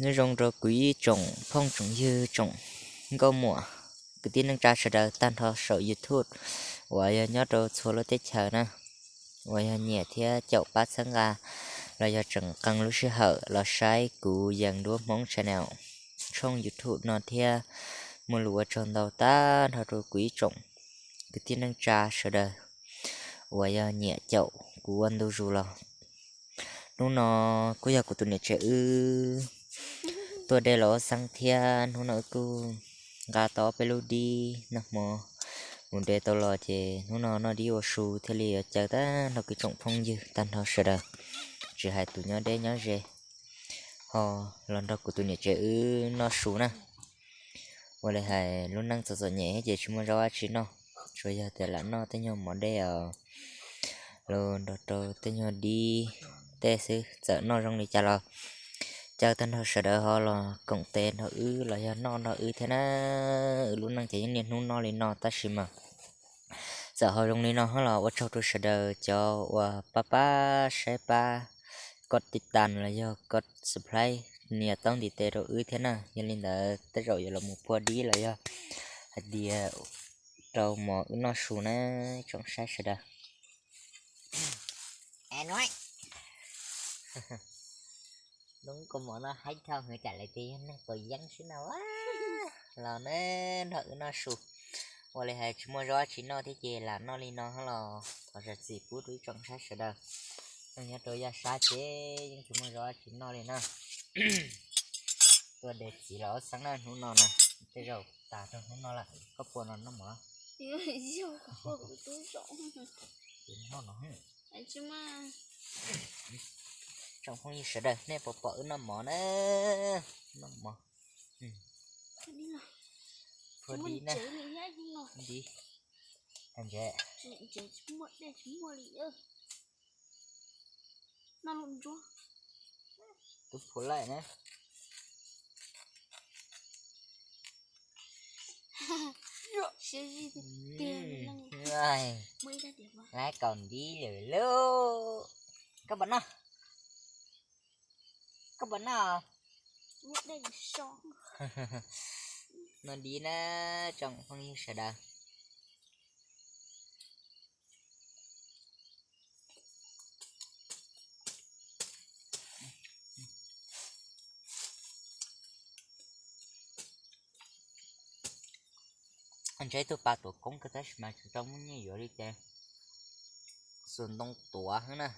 Nyob zoo rau kuv ib tsoom phooj tsoom ywg tsoom nkauj muam kwv tij neej tsa sawv daws tag nrho saum YouTube uas yog nyob rau txhua lub teb chaws na, uas yog nyiam thiab caum pab txhawb nqa los yog tseem qee lub sij hawm los saib kuv Yees Duab Hmoob channel, tshooj YouTube no thiab. Muaj lus ua tsaug ntau tag nrho rau kuv ib tsoom kwv tij neej tsa sawv daws uas yog nyiam caum kuv ua ntu zus los. Hnub no kuj yog kuv tus niam tsev wb tuaj de los ua xeeb thiab. Hnub no wb kuj nqa tau ob peb lub dib noj hmo mus de tau los ces hnub no noj dib ua su thiaj li yuav caw tag nrho kuv tsoom phooj ywg tag nrho sawv daws, tsis hais tus nyob deb nyob ze, ho los nrog kuv tus niam tsev wb noj su na. Ua li hais lub neej txom txom nyem ces tsis muaj zaub dab tsi noj, tsuas yog tias lam noj tej nyuag mov dej os, los nrog rau tej nyuag dib tej xwb. Txawm noj zoo li cas los caw tag nrho sawv daws ho los koom tes nrog wb los yog noj nrog wb thiab na. Wb lub neej ces yeej niaj hnub noj li no tab sis mas txawm ho zoo li no ho los ua tsaug rau sawv daws cov uas pab pab saib pab koj tib tas los yog koj subscribe nias taub ntiv tes rau wb thiab na. Yog li ntawd tej zaum yuav los mus phua dib los yog hais tias rau mov wb noj su na, tsoom saib sawv daws. Lub kua muag no haib dhau heev, tsam lawv tias yog neeg tuaj yeeb xwb no los ne, nrog wb noj su. Ua li hais tsis muaj zaub tsis noj thiab ces lam noj li no los thov zam txim pub rau ib tsoom saib sawv daws. Nyob rau yaj sab ces yeej tsis muaj zaub tsis noj li na. Tuaj de txiv los ua xeeb na hnub no na, tej zaum tas rau hnub no lawm. Koj puas los noj mov? Tsoom phooj ywg sawv daws nej puas pom wb noj mov na? Noj mov. Phua dib na. Dib. Ntse. Tub phua laij na. Laib kaus ntib lawm lauj. Koj puas noj? Koj puas noj? Noj dib na tsoom phooj ywg sawv daws. Ntshe ib tug pas tuav koob kawg tab sis mas tsis tau muaj nyiaj yuav li ces xuas ntoo tuav xwb na.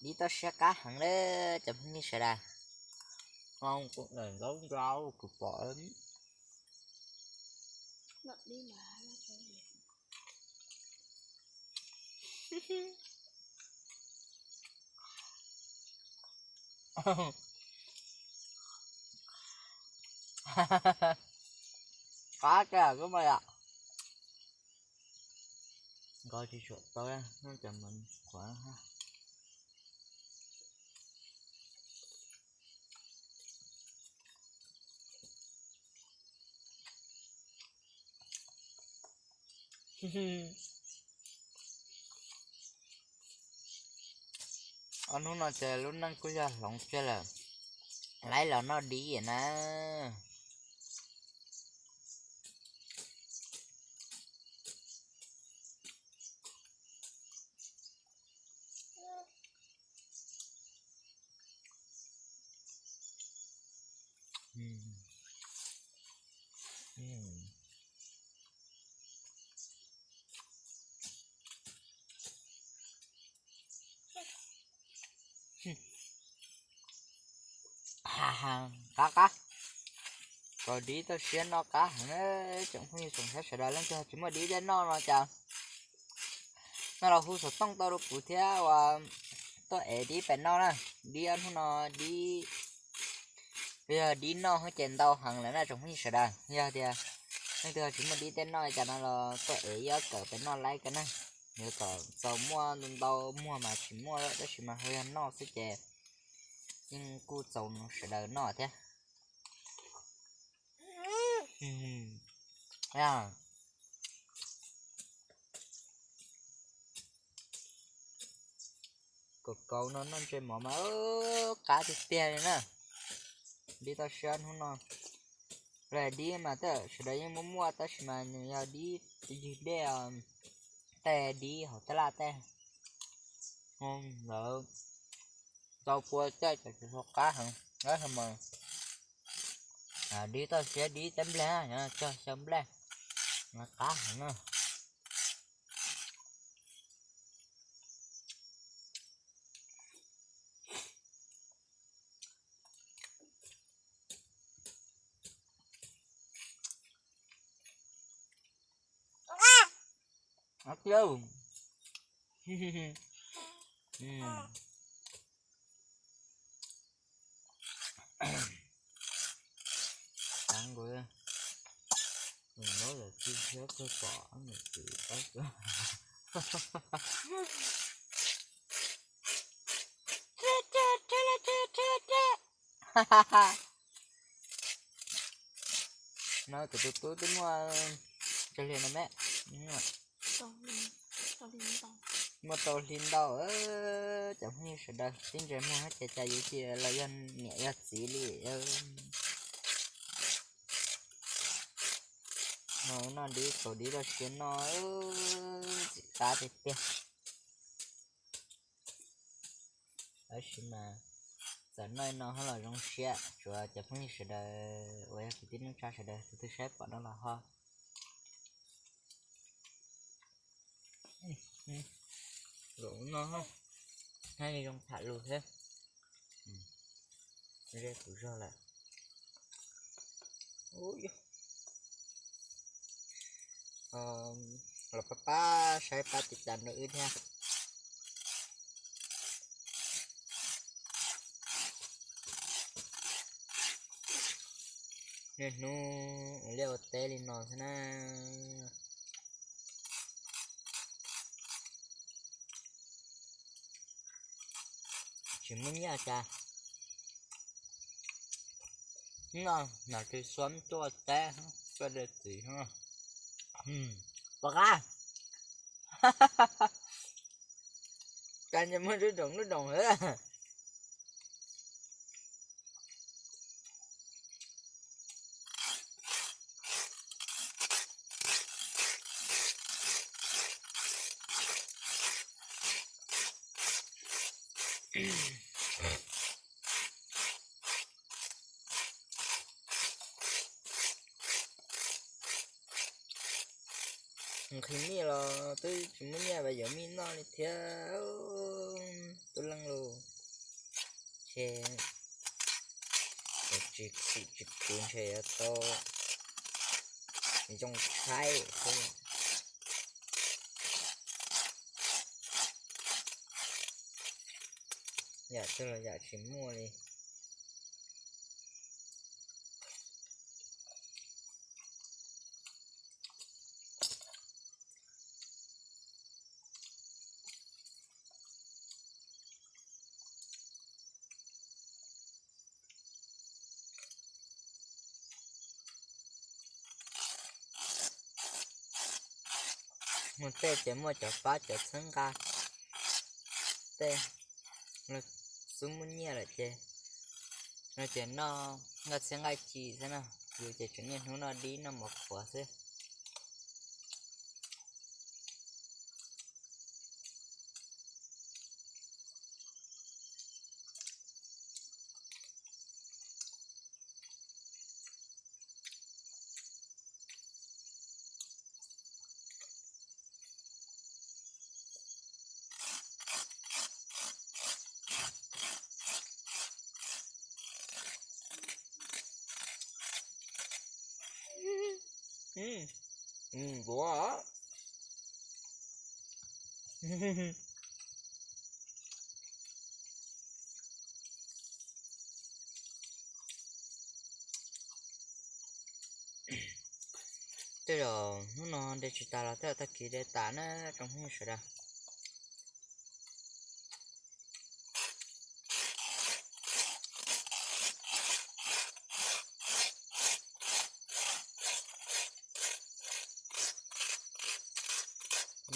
Dib toj siab qab heev li cov phooj ywg sawv daws. Nkaub nkaus kuv pom. Qab tiag kub mas yom. Nkaus tsis tshua tau, cov mas qhuav. Ob hnub no ces lub neej kuj yog hloov kiag lawm, laib los noj dib na. Qab qab, kaus dib toj siab noj qab heev. Tsoom phooj ywg tsoom saib sawv daws leej twg tsis muaj dib thiab noj no cas no los hu xov tooj tau rau kuv thiab uas tuaj ev dib pem noj na. Dib ob hnub no dib, yog dib noj ces ntau heev lawm na tsoom phooj ywg sawv daws. Yog tias leej twg tsis muaj dib thiab noj cas no los tuaj ev ib ob kawm pem noj laib ko na. Yuav kom txaus muaj ntau ntau, muag mas tsis muaj lawm tab sis mas ho yog noj xwb ces yeej kuj txaus sawv daws noj thiab. Ua, Kaus no noj ntsej mov mas qab tiag tiag li na. Dib toj siab hnub no, los dib mas tej sawv daws yeej muaj muaj tab sis mas nws yog dib ywg dej, tej dib hauv tab laj tej, lawv tau pua tej ces tsis tau qab heev. Mas dib toj siab dib teb nplej, cog xyaw nplej, qab heev na. No kuv tus tub twb muaj tsawg hli no me? Muaj rau hli ntau. Cov phooj ywg sawv daws, tib ntsais muag ces cas yuav cia los yog niam yog txiv li. No noj dib kaus dib toj siab no, txim qab tiag tiag. Tab sis mas txawm noj no ho los zoo siab, tsuav cov phooj ywg sawv daws uas yog kwv tij neej tsa sawv daws tus twg saib pom no los ho no, hab zoo tham lus thiab. Ze kuv zog lawm. Los pab pab saib pab tiv tas rau wb thiab. Niaj hnub ua liaj ua teb li no xwb na. Tsis muaj nyiaj cas. No, nam tsis xuam tuaj teb, tuaj de txiv. Pom qab. Cas nyias muag lub doom lub doom. Nqhis mij los twb tsis muaj nyiaj vas yuav mij noj li thiab. Tub leej lus, ces tsis khwv tsis khwv ntshe yuav tau zoo tshaib xwb. Yam twg los yam tsis muaj li. Mus tej ces muaj cov pab cov txhawb nqa, tej xub muaj nyiaj lawm ces, no ces noj nqaij txhiab nqaij ci xwb na. Yus ces tseem niaj hnub noj dib noj mov qhuav xwb. Tej zaum hnub no de tsis tas los tej zaum tag kis de tas na tsoom phooj ywg sawv daws.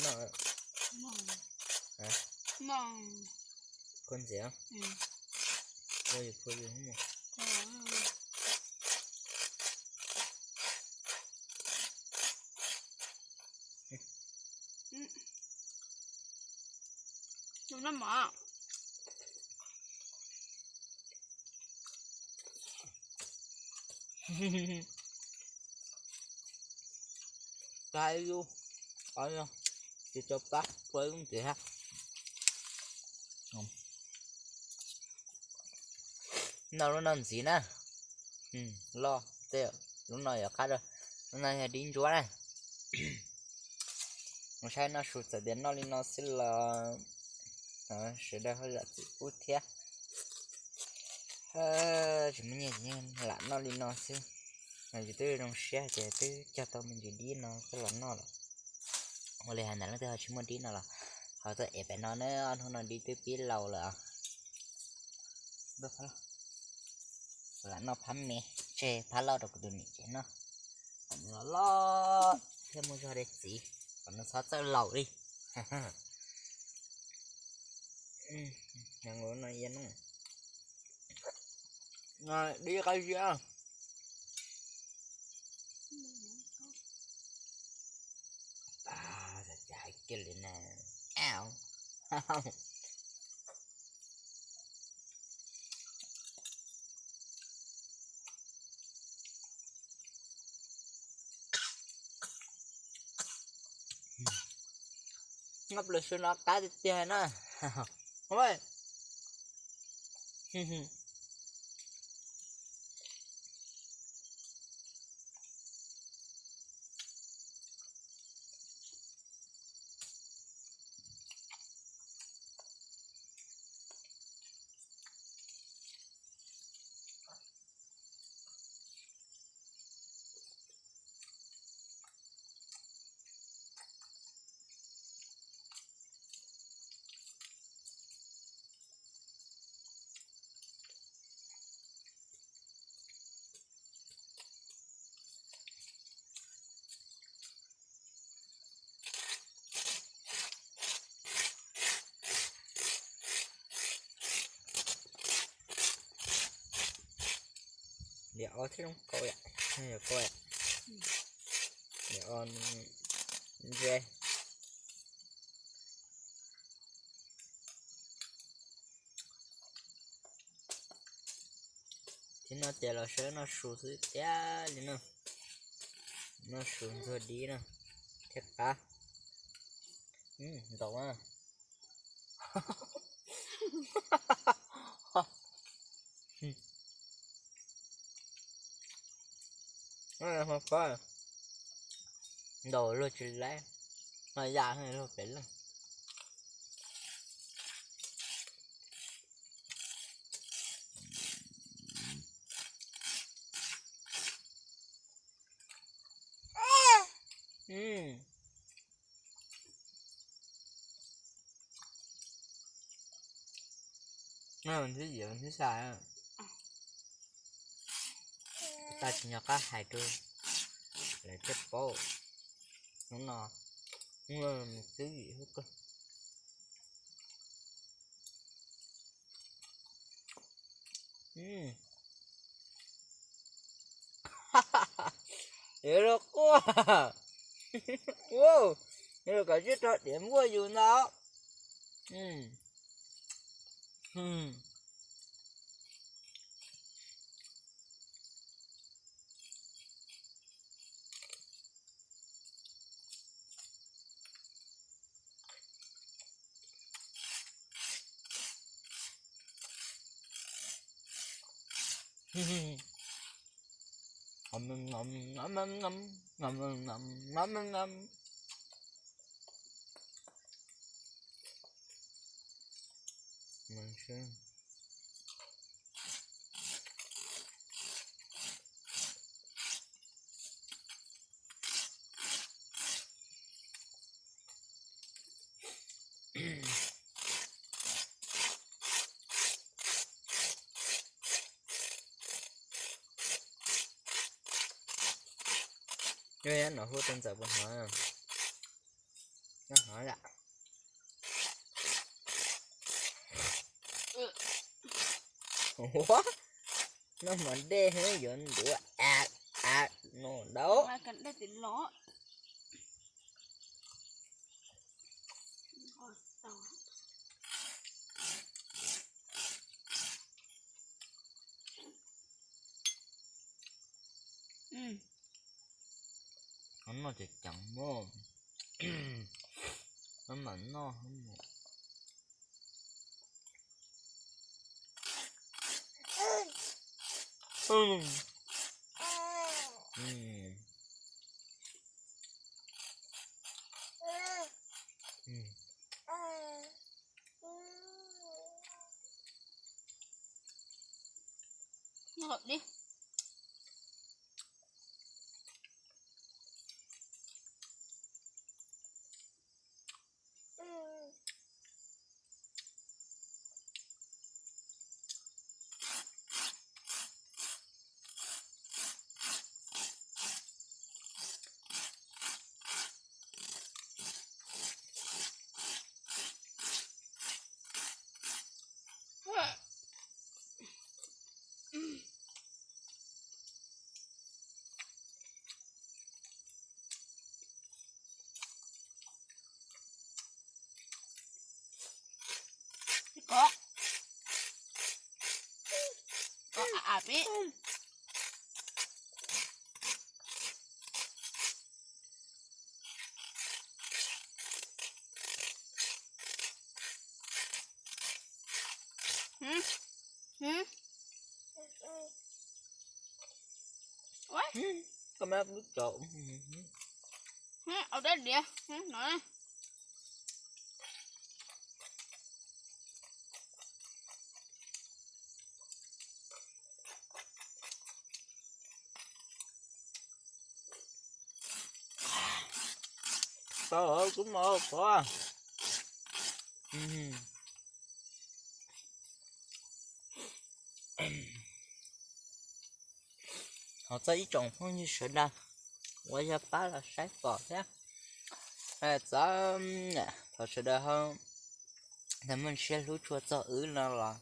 No, no, Khuv ntxiv. Ua yus khuv yus. Pab ib lub, tsis tau pab ua ib lub ntxiv hab. Noj lub no ntxiv na. Loj, lub no yuav qab rau, lub no yog dib ntsuab na. Mus saib noj su txawm tias noj li no xwb los sawv daws ho zam txim pub thiab. Tsis muaj nyiaj ces yeej lam noj li no xwb. Yus twb zoo siab ces twb cog tau me ntsis dib no coj los noj lawm. Ua li hais ntawd leej twg ho tsis muaj dib no los ho tuaj ev pem no na, ob hnub no dib twb pib laus lawm os. Lam noj phab me, tseg phab loj rau kuv tus niam tsev noj. Kom nws los loj thiab muaj zog dej txiv, kom nws txhob txawj laus li. Dib qab zib. Cas hais kiag li na. Nyob pluas su no qab tiag tiag na. Liam o thiab zoo kau yom, yog kau yom. Liam o ntse. Thiab no ces los sawv noj su xwb tiag li no. Noj su ntxuag dib no thiab qab. Ntau na. Ntau luag tsis laib, mas yam luag pem leej. Thib yim thib xya, tsis nyog qab hais rau lawv thiaj paub. Hnub no mus twb yim hub kawg. Yuav luag quaj. Yuav luag kom sib rog diam npuaj yus ntag. Nov hu tus ntxawm puas hnov? Nov hnov yom. Ua, noj mov dej yuav ntuav a a no ntau. Noj ceev ceev mog. Noj mas noj. Noj kom dib. Koj, koj a a peb. Koj mab lub tsaus. Au dab diav no. Tau kuv mos pov. Ho txog ib tsoom phooj ywg sawv daws uas yog pab los saib pom thiab, txawm thaum sawv daws ho muaj siab hlub tshua txog wb no los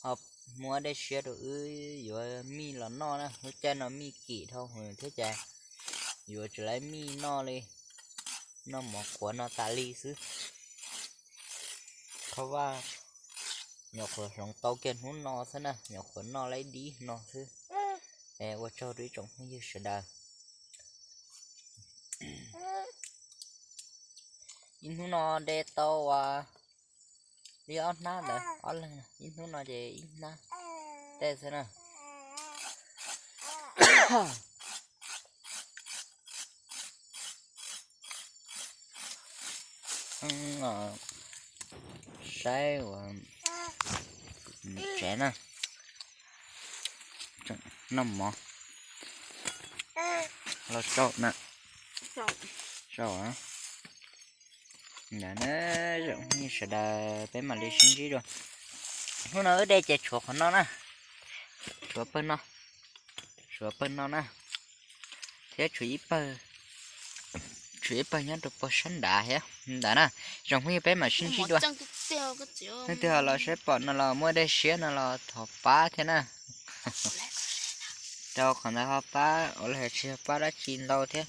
ho muab dej siab rau wb yuav mij los noj na. Lub caij no mij kim dhau hwv thiab ces yuav tsis laib mij noj li, noj mov qhuav no tas li xwb. Qhov vaj nyuam qhuav hloov tau kiag hnub no xwb na, nyuam qhuav noj laib dib no xwb. Es ua tsaug rau ib tsoom phooj ywg sawv daws. Ib hnub no de tau li ob hnab ntawd, ob leeg, ib hnub no ces ib hnab tej xwb na. Saib ua tsev na, noj mov los tsau na. Tsau na, sawv daws peb mam li sib ntsib dua. Hnub no wb de ces tshuav qhov no na, tshuav pawg no, tshuav pawg no na, thiab tshuav ib pawg, tshuav ib pawg nyob rau puag sab nrad thiab ntawd na. Tsoom phooj ywg peb mam sib ntsib dua. Leej twg ho los saib pom no los muaj dej siab no los thov pab thiab na. Rau qhov ntawd ho pab, ua li tsis yog pab dab tsi ntau thiab,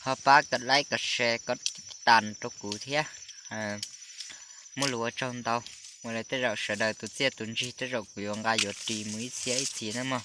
ho pab kom like kom share kom tib tas rau kuv thiab. Muaj lus ua tsaug ntau. Ua li tej zaum sawv daws tus txiaj tus ntsig tej zaum kuv yuav nqa yuav ris mus ib txhia ib txhis na mog.